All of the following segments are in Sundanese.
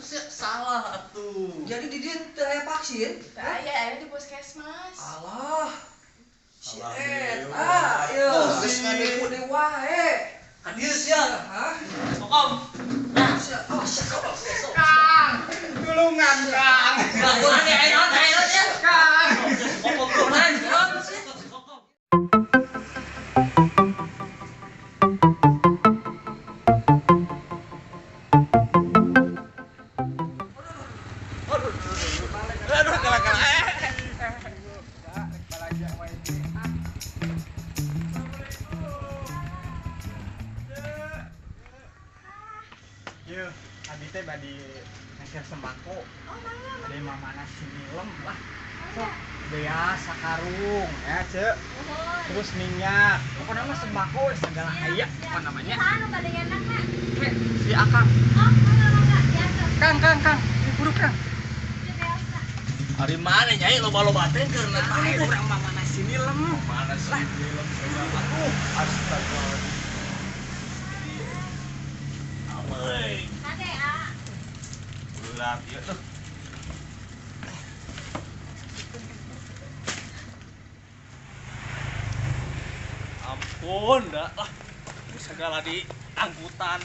Salah atuh. Jadi di dieu teu aya vaksin? Teu aya, aya di puskesmas. Alah. Si Salah eta ieu geus nganipu deui wae. Ka dieu sia. Hah? Kokom. Nah, sia, oh sia kau. Kang, tulungan Kang. Bantuan ya, ayo, ayo ya. Kang. Kokom tulungan, kokom. Aduh, kalah-kalah. Yeuh, abi teh bade ngeser sembako. Oh, mangga. Bade mamana si Nilem lah. Sok beas sakarung ya, Cek. Nuhun. Terus minyak. Pokoknya mah sembako we segala aya apa namanya. Saha nu bade nyandak na? Si Akang. Oh, mangga mangga, diantar. Kang, Kang, Kang. Ini buru Kang. Ieu beasna. Ari mana nyai loba-loba teh keur Bae urang mamana si Nilem. Mana sih film segala. Aduh, astagfirullahaladzim. Amoy. Kade, ah. Berat ieu tuh. Ampun dah lah. Segala di angkutan.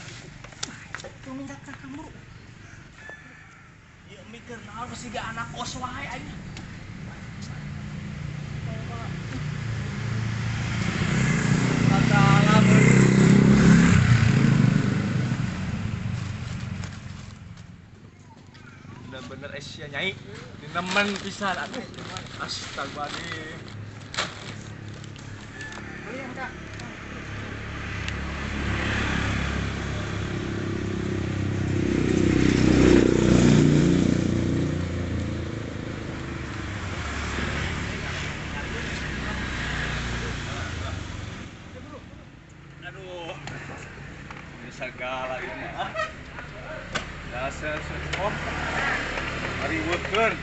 Tuh minyak Kang buru. Ieu mikir naon sih ga anak kos wae aing. Segala bener-bener Asia nyai dinemen pisan atuh. Astagfirullahaladzim. Belian Kang. Aduh. Ini segala ini mah. Dasar oh. Ari worker.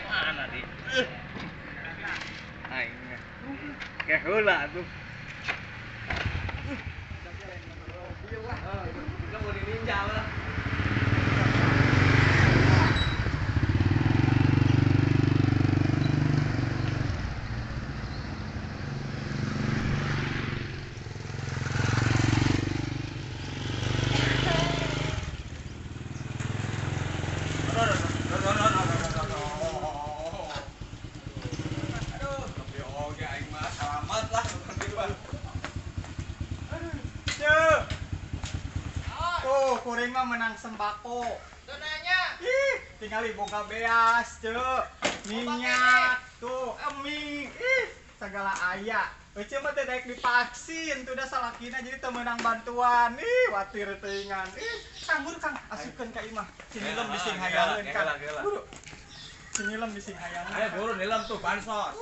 Mana di? Aing. Kayak heula atuh. Kita mau dininjau lah. Aduh, tapi oge aing mah selamat lah penting mah. Cek. Tuh, kuring mah menang sembako. Tuh nanya. Ih, tinggali boga beas, Cek. Minyak, tuh, mie, ih, segala aya. Ece mah teh daek divaksin, tuh dah salakina jadi teu meunang bantuan. Ih, watir teuingan. Ih, Kang buru Kang, asupkeun ka imah. Si Nilem bising hayangeun Kang. Buru. Si Nilem bising hayangeun. Ayo buru nilem tuh bansos.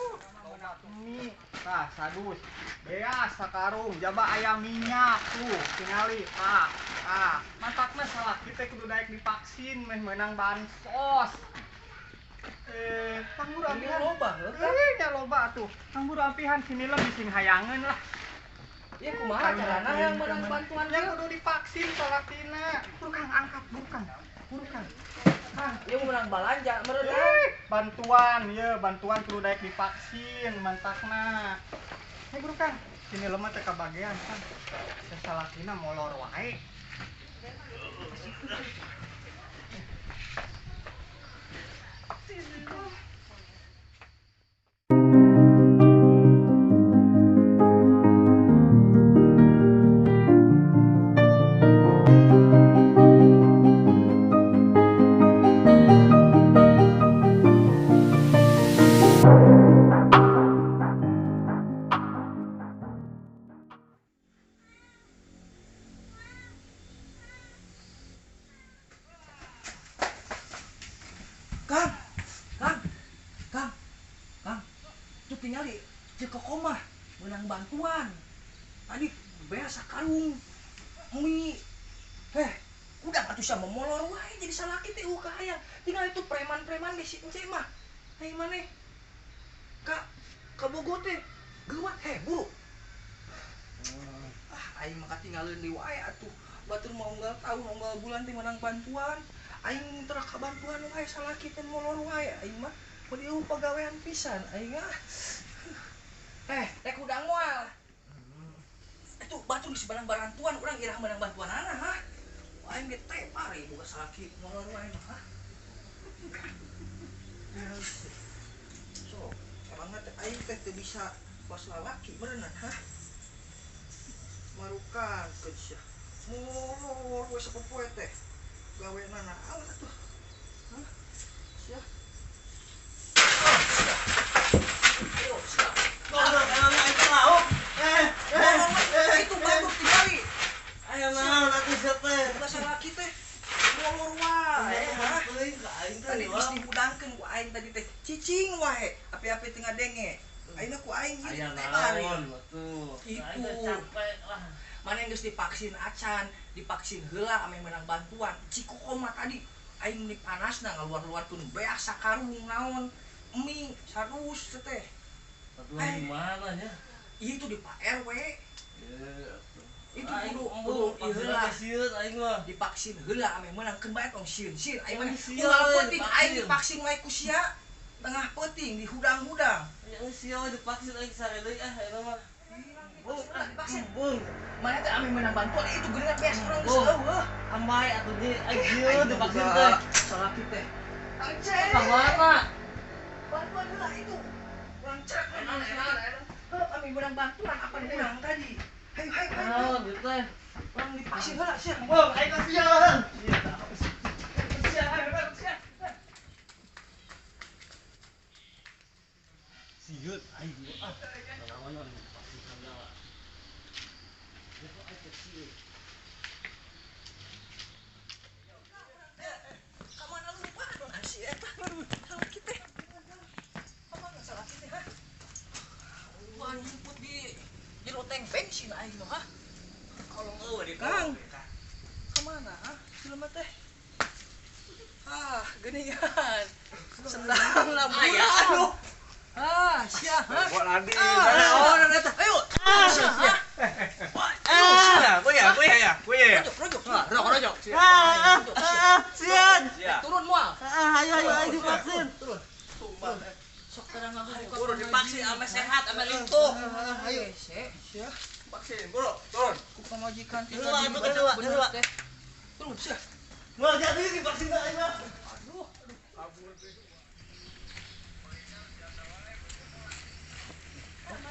Mie, tah sadus. Beas sakarung, jaba aya minyak tuh, tingali. Ah, ah, matakna salaki teh kudu daek divaksin meh meunang bansos. Kang buru ampihan. Loba heuh. Nya loba atuh. Kang buru ampihan si Nilem bising hayangeun lah. Ieu kumaha carana yang meunang bantuan Yang kudu divaksin salakina. Buru Kang angkat, buru Kang. Buru Kang. Kang, Ieu meunang balanja meureun. Bantuan, ye, bantuan kudu daek divaksin mantakna. Hei buru Kang, si Nilem mah teu kabagean Kang. Salakina molor wae. Kang, Kang, Kang, Kang, tuh tinggali Ceu Kokom mah meunang bantuan. Tadi beas sakarung mie. Heh, udah atuh sia molor wae jadi salaki teh eueuh kahayang. Tinggal itu preman-preman ge si Ence mah. Hei maneh. Ka kabogo teh geuwat heh buru. Ah, aing mah katinggaleun deui wae atuh. Batur mau unggal tahun unggal bulan teh menang bantuan. Aing teu ka bantuan wae salaki teh molor wae aing mah. Mun ieu pagawean pisan aing ah. Rek hudang moal. Itu batur geus menang bantuan, urang irah menang bantuanana ha. Aing ge teh pare boga salaki molor wae mah ha. So, emangna teh aing teh teu bisa kos lalaki berenang ha. Marukan keun sia. Molor we sapopoe teh. Gawena naon atuh. Hah? Sia. Ayo, sia. Goblok emang aing teh lauk. Itu batur tingali. Aya naon atuh sia teh. Boga salaki teh molor wae ha. Aing teh Tadi geus dihudangkeun ku aing tadi teh cicing wae api-api teu ngadenge. Ayeuna ku aing ieu Aya teh bari. naon atuh. Itu. Aing teh capek lah. Mana yang geus divaksin acan, divaksin heula ame menang bantuan. Cikoko mah tadi aing meni panasna ngaluar-luarkeun beas sakarung naon, mie sarus teh. Atuh di mana nya? Ieu itu di Pak RW. Itu Aing kudu kudu kudu ieu heula. sieun aing mah. Divaksin heula ame meunang keun bae tong sieun-sieun aing mah. Sieun, Unggal peuting aing divaksin. divaksin wae ku sia. Tengah peuting dihudang-hudang. Ya sia we divaksin aing sare deui ah eta mah. Divaksin. Bung, Mana teh ame meunang bantuan itu geuningan beas urang geus Oh. eueuh. amai atuh di aing sieun divaksin teh. Salaki teh. Angce. Ka mana? Bantuan heula itu. Urang cerak Heuh, ame meunang bantuan apa menang tadi. Hayu hayu hayu. Naon ieu teh? Urang divaksin heula sia. Bung, aing kasihan. Sia, sia. Sieun aing ah. Naon divaksin segala. Ya kok aing teh sieun. Ka mana lupa si eta. Salaki teh. Ka mana salaki teh ha? Wah, nyumput di jero tank bensin aing mah ha. Kolong eueuh di Kang. Ka mana ha? Jelema teh. Ah, geuningan. Sendang lah aduh. Ah, sia ha. Kok ladi. Ah, naon eta? Ayo. Ah, sia. Ah, kuya, kuya ya, kuya ya. Rojok, rojok. Rojok, rojok. Ah, ah, sieun. Sia. Turun moal. Ah, ayo ayo aing divaksin. Turun. Sok terang aku buka Buru divaksin ame sehat, ame lintuh. Ayo, sia. Sia. Vaksin, buru, turun. Ku pamajikan teh Heula, tadi atuh, heula, bener heula. teh. Turun sia. Moal jadi divaksin aing mah. Aduh.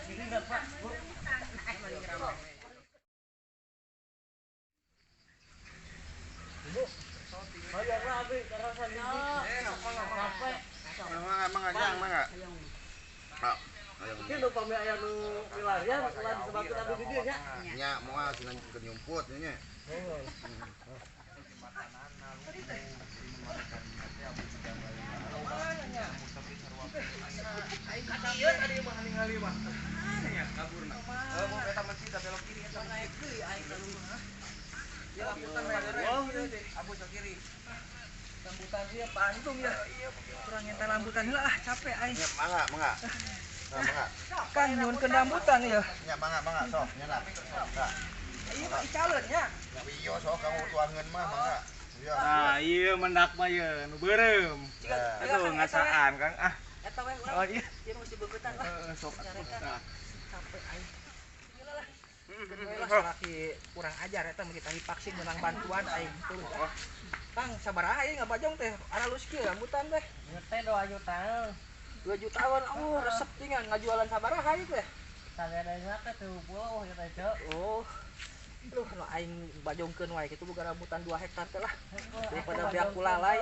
Ini enggak, Pak. Bu. Bu. Bayar lah abi, karena capek. Emang emang aja, emang enggak. Pak. Mungkin upami aya nu milarian ulah disebabkeun abdi di dieu nya. Nya moal cenah keur nyumput nya. Ieu tadi mah ningali mah. Mana ya kaburna? Oh, mau eta masjid belok kiri eta. Naik deui aing ka luhur. Ya rambutan wae. Abu ke kiri. Rambutan ieu pantung ya. Kurang nyentel rambutan heula ah capek aing. Nya mangga, mangga. Nah, mangga. Kang nyuhunkeun rambutan ya. Nya mangga, mangga sok nya lah. Nah, Ieu mah icaleun nya. nya ieu sok kamu tuangeun mah mangga. Iya. Nah, ieu mendak mah ieu nu beureum. Nah. Aduh, ngasaan Kang. Ah, Eta we urang. oh iya. Ieu mah geus dibeuketan lah. Heeh, sok atuh. Nah. Capek aing. Gila lah. Keun we lah salaki kurang ajar eta mun kita divaksin menang bantuan aing turun. Kang sabaraha ieu ngabajong teh? Aralus kieu rambutan teh. Teh 2 jutaan. 2 jutaan oh resep tingan ngajualan sabaraha ieu teh. Sagadana teh 70 ya teh, Cok. Oh. Duh, nu aing bajongkeun wae kitu boga rambutan 2 hektar teh lah. Daripada beak kulalai.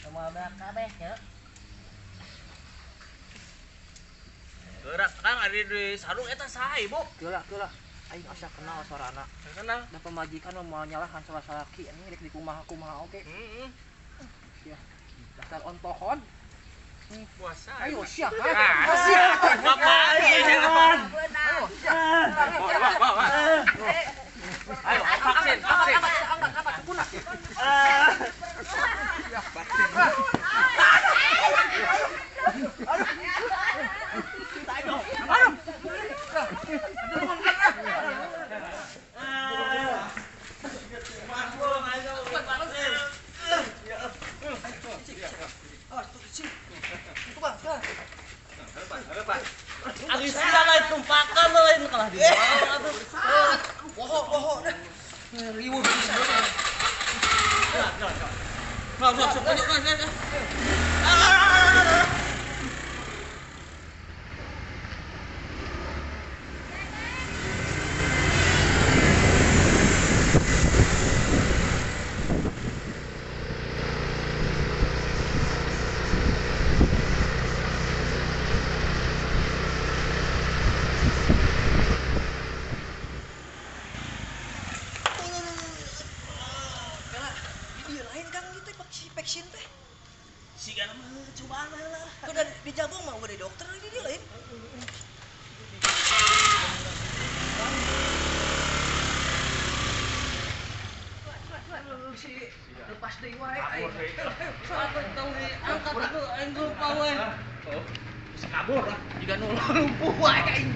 Sama beak kabeh, Cok. Gerak Kang ari di sarung eta saha Ibu? Geula, geula. Aing asa kenal suarana. Kenal. Da pamajikan mah moal nyalahan salah salaki anjing rek dikumaha-kumaha oge. Heeh. Sia. Dasar ontohon. Puasa. Ayo sia. Sia. Bapak Ayo sia. Wah, wah, wah. Ayo vaksin, vaksin. Angkat, angkat, sempurna. Aduh. Aduh. Riweuh pisan. Sok sok. Vaksin teh. Sigana mah cobaan lah. Udah di Jabong mah udah dokter lagi dia lain. Si lepas deui wae aing. Tong diangkat aku aing lupa we. Oh, bisa kabur lah. Jiga nu lumpuh wae aing.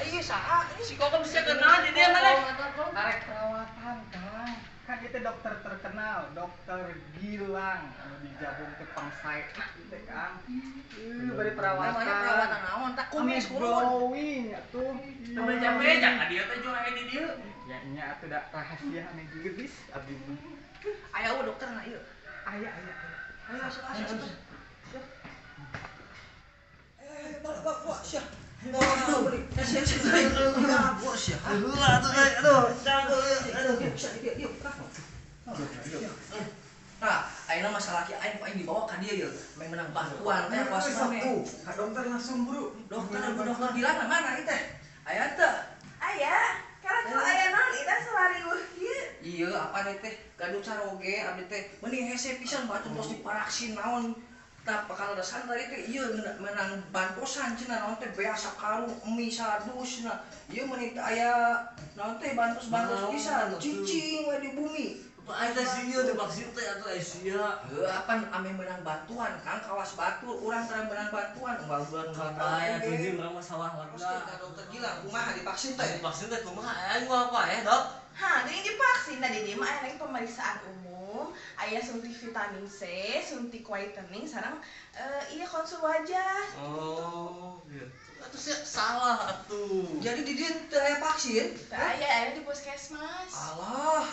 Iya saha ini si Kokom bisa kenal di dia mana? Arek perawatan Kang. Kan itu dokter terkenal, dokter Gilang anu di Jabong teh pangsaena teh Kang. Bari perawatan. Namanya perawatan naon tak kumis glowing atuh. Teu beja-beja ka dieu teh jual di dieu. Ya nya atuh da rahasia ane geus abdi mah. Aya eueuh dokterna ieu. Aya aya. Ayo asup asup. Ayo bawa bawa sia. Nah, ayeuna masalah ki aing aing dibawa ka dieu yeuh, meh menang bantuan teh pas mah. Ka dokter langsung buru. Dokter dokter Gilang mana ieu teh? Aya teu? Aya, karena kalau aya naon ieu teh salariweuh kieu. Iya, apa teh? Gaduh caroge abdi teh meuni hese pisan batu tos diparaksin naon. Tah pakalasan tadi teh ieu menang bantosan cenah naon teh beas sakarung mie sadus cenah. Ieu meuni teh aya naon teh bantos-bantos pisan cicing we di bumi. Aing teh sieun divaksin teh atuh aya sia. Heuh apan ame menang bantuan Kang kawas batur urang teh menang bantuan unggal bulan unggal taun. Aya tuh urang mah sawah warga. Ka dokter Gilang kumaha divaksin teh? Divaksin teh kumaha aing mah apa ya, Dok? Hah, deui divaksin tadi dia mah aya pemeriksaan umum, aya suntik vitamin C, suntik whitening, sareng iya konsul wajah. Oh, gitu. Atuh sia salah atuh. Jadi di dieu teu aya vaksin? Teu aya, aya di puskesmas. Alah.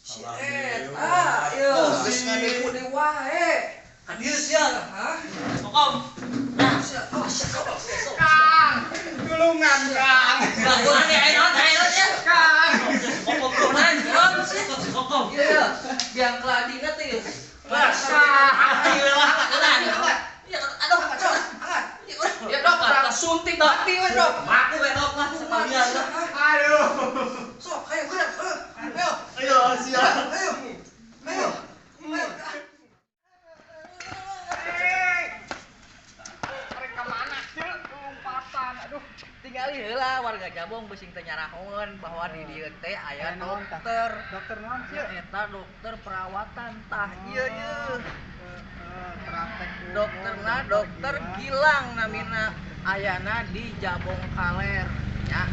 Si eta, ieu geus ngadeku wae. Ka dieu sia, hah? Kokom. Nah, sia, awas sia kau. Kang, tulungan Kang. Bantuan ya, ayo ayo ya. Kang. Kokom kumaha si Kokom. Iya, biang keladina teh. Ayo lah, angkat. Iya, aduh, angkat, angkat. Ya dok, urang suntik mati we dok. Mati we dok lah sekalian lah. Aduh. Sok, ayo gerak, ayo. Ayo, siap. Ayo. Ayo. Ayo. Mereka mana sih lompatan? Aduh. Tinggali heula warga Jabong beusi teh nyarahoeun bahwa di dieu teh aya dokter. Dokter naon sih? Eta dokter perawatan tah ieu ieu. Praktek dokterna dokter Gilang namina ayana di Jabong Kaler nya.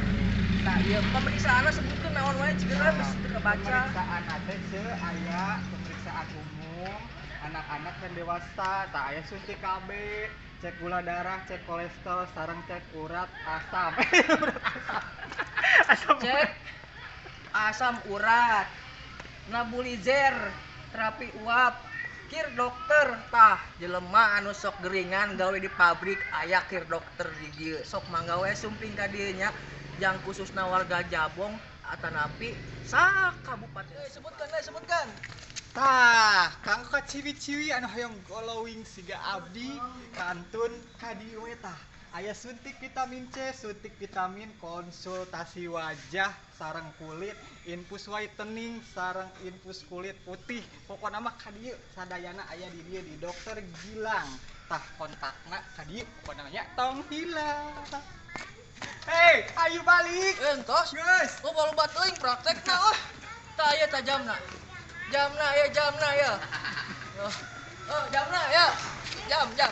Tah ieu pemeriksaanna sebutkeun naon wae cigera geus teu kebaca. Pemeriksaan teh seuh aya pemeriksaan umum anak-anak dan dewasa, tah aya suntik KB, cek gula darah, cek kolesterol, sareng cek urat asam. Urat asam. Asam cek asam urat, nebulizer, terapi uap, kir dokter tah jelema anu sok geringan gawe di pabrik aya kir dokter di dieu. Sok mangga we sumping ka dieu nya jang khususna warga Jabong atanapi sa kabupaten. Sebutkan sebutkan. Tah, kang ka ciwi-ciwi anu hoyong glowing siga abdi kantun ka dieu we tah. Aya suntik vitamin C, suntik vitamin, konsultasi wajah sareng kulit, infus whitening sareng infus kulit putih. Pokona mah ka dieu sadayana aya di dieu di Dokter Gilang. Tah kontakna ka dieu pokona nya tong hilang. Hei, ayo balik. Entos. Geus. Oh, baru teuing praktekna oh. Tah aya tah jamna. Jamna ya, jamna ya. Oh, jamna ya. Jam, jam.